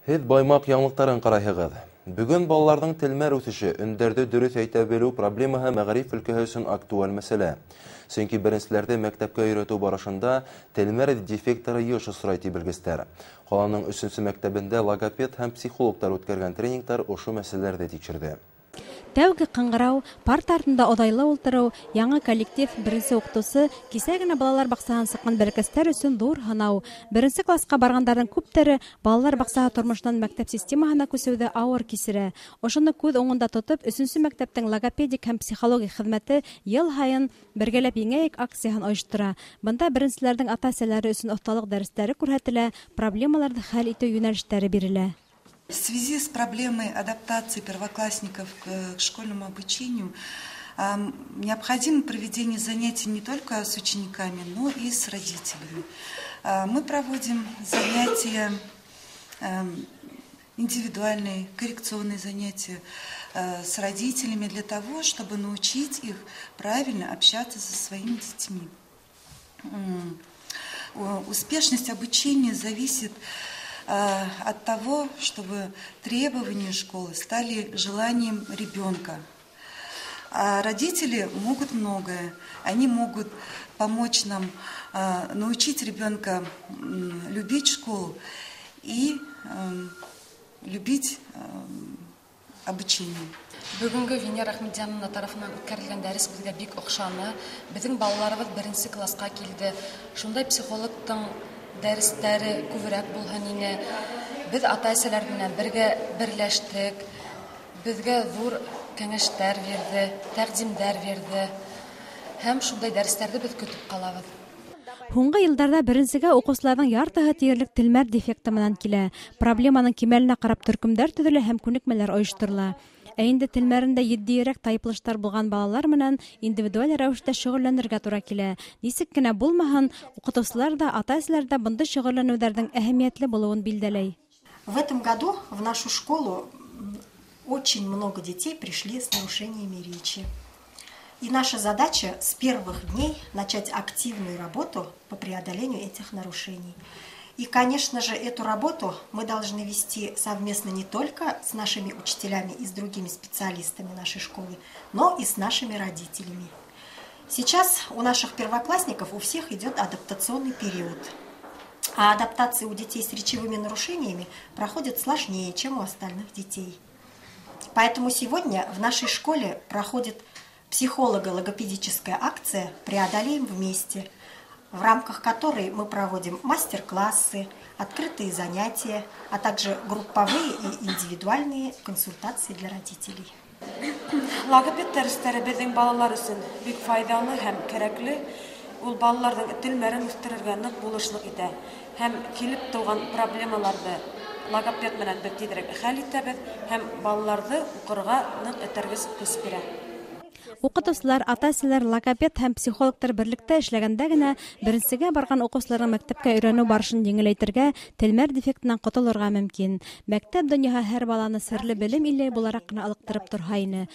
Һеҙ Баймаҡ яңылыҡтарын ҡарайһығыҙ. Бөгөн балаларҙың телмәр үҫеше, өндәрҙе дөрөҫ әйтә белеү проблемаһы мәғариф өлкәһе өсөн актуаль мәсьәлә. Сөнки беренселәрҙе мәктәпкә өйрәтеү барышында телмәр дефекттары йыш осрай, ти белгестәр. Ҡаланың өсөнсө мәктәбендә логопед һәм психологтар үткәргән тренингтар ошо мәсьәләләрҙе тикшерҙе. Тәүге ҡыңғырау, парта артында оҙайлы ултырыу, яңы коллектив, беренсе уҡытыусы, кисә генә балалар баҡсаһынан сыҡҡан бәләкәстәр өсөн ҙур һынау. Беренсе класҡа барғандарҙың күптәре балалар баҡсаһы тормошонан мәктәп системаһына күсеүҙе ауыр кисерә. Ошоно күҙ уңында тотоп, өсөнсө мәктәптең логопедик һәм психологик хеҙмәте йыл һайын «Бергәләп еңәйек» акцияһын ойоштора. Бында беренселәрҙең ата-әсәләре өсөн оҫталыҡ дәрестәре күрһәтелә, проблемаларҙы хәл итеү йүнәлештәре бирелә. В связи с проблемой адаптации первоклассников к школьному обучению необходимо проведение занятий не только с учениками, но и с родителями. Мы проводим занятия, индивидуальные, коррекционные занятия с родителями для того, чтобы научить их правильно общаться со своими детьми. Успешность обучения зависит от того, чтобы требования школы стали желанием ребенка. А родители могут многое. Они могут помочь нам научить ребенка любить школу и любить обучение. Бөгөнгө Венера Әхмәтйәновна тарафынан үткәрелгән дәрес беҙгә бик оҡшаны. Беҙҙең балаларыбыҙ беренсе класҡа килде. Шундай психологтың дәрестәре күберәк булһын ине. Беҙ ата-әсәләр менән бергә берләштек. Беҙгә ҙур кәңәштәр бирҙе, тәҡдимдәр бирҙе. Һәм шундай дәрестәрҙе беҙ көтөп ҡалабыҙ. Һуңғы йылдарҙа беренсегә уҡыусыларҙың яртыһы тиерлек телмәр дефекты менән килә. Проблеманың кимәленә ҡарап төркөмдәр төҙөлә һәм күнекмәләр ойошторола. Ә инде телмәрендә етдиерәк тайпылыштар булған балалар менән индивидуаль рәүештә шөғөлләнергә тура килә. Нисек кенә булмаһын, уҡытыусылар ҙа, ата-әсәләр ҙә бындай шөғөлләнеүҙәрҙең әһәмиәтле булыуын билдәләй. В этом году в нашу школу очень много детей пришли с нарушениями речи. И наша задача с первых дней начать активную работу по преодолению этих нарушений. И, конечно же, эту работу мы должны вести совместно не только с нашими учителями и с другими специалистами нашей школы, но и с нашими родителями. Сейчас у наших первоклассников у всех идет адаптационный период. А адаптация у детей с речевыми нарушениями проходит сложнее, чем у остальных детей. Поэтому сегодня в нашей школе проходит психолого-логопедическая акция «Преодолеем вместе», в рамках которой мы проводим мастер-классы, открытые занятия, а также групповые и индивидуальные консультации для родителей. Логопед дәрестәре беҙҙең балалар өсөн бик файҙалы һәм кәрәкле. Ул балаларҙың телмәрен үҫтерергә ныҡ булышлыҡ итә. Һәм килеп тыуған проблемаларҙы логопед менән беҙ тиҙерәк хәл итәбеҙ һәм балаларҙы уҡырға ныҡ этәргес көс бирә. Уҡытыусылар, ата-әсәләр, логопед һәм психологтар берлектә эшләгәндә генә беренсегә барған уҡыусыларҙың мәктәпкә өйрәнеү барышын еңеләйтергә, телмәр дефектынан ҡотолорға мөмкин. Мәктәп донъяһы һәр баланы серле белем иле булараҡ ҡына ылыҡтырып торһа ине.